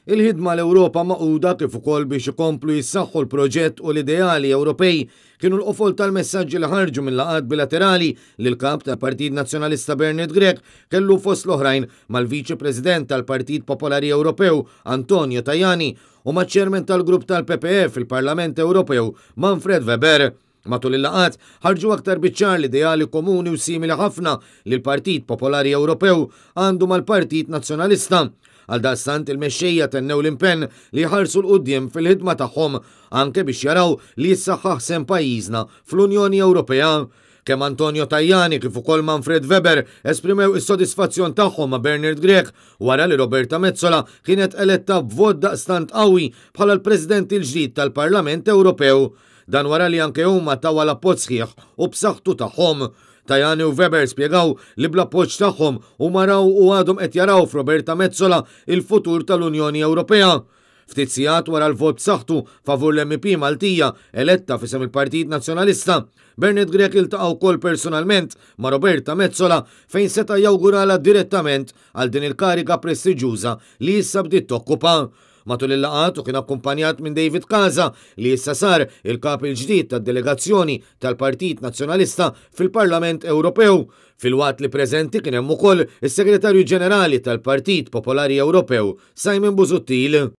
Il-ħidma l-Ewropa Magħquda kif ukoll biex ikomplu jissaħħu l-proġett u l-ideali Ewropej kienu l-qofol tal-messaġġi li ħarġu minn laqgħat bilaterali li l-Kap tal-Partit Nazzjonalista Bernard Grech kellu fost l-oħrajn mal-Viċi President tal-Partit Popolari Ewropew Antonio Tajani u maċ-Chairman tal-Grupp tal-PPE fil-Parlament Ewropew Manfred Weber. Matul il-laqgħat ħarġu aktar biċ-ċar l-ideali komuni u simili ħafna li l-Partit Popolari Ewropew għandu mal-Partit Nazzjonalista. Għaldaqstant il-mexxejja tennew l-impenn li jħarsu 'l quddiem fil-ħidma tagħhom anke biex jaraw li jissaħħaħ sehem pajjiżna fl-Unjoni Ewropea. Kemm Antonio Tajani kif ukoll Manfred Weber esprimew is-sodisfazzjon tagħhom ma' Bernard Grech wara li Roberta Metsola kienet eletta b'vot daqstant qawwi bħala l-President il-ġdid tal-Parlament Ewropew. Dan wara li anke huma tawha l-appoġġ sħiħ u b'saħħtu tagħhom. Tajani u Weber spjegaw li bl-appoġġ tagħhom huma raw u għadhom qed jaraw f'Roberta Metsola il-futur tal-Unjoni Ewropea. Ftit sigħat wara l-vot b'saħħtu favur l-MEP Maltija eletta f'isem il-Partit Nazzjonalista, Bernard Grech iltaqa' wkoll personalment ma' Roberta Metsola fejn seta' jawguralha direttament għal din il-kariga prestiġjuża li issa bdiet tokkupa. Matul il-laqgħat hu kien akkumpanjat minn David Casa li issa sar il-kap il-ġdid tad-delegazzjoni tal-Partit Nazzjonalista fil-Parlament Ewropew, filwaqt li preżenti kien hemm ukoll is-Segretarju Ġenerali tal-Partit Popolari Ewropew Simon Busuttil.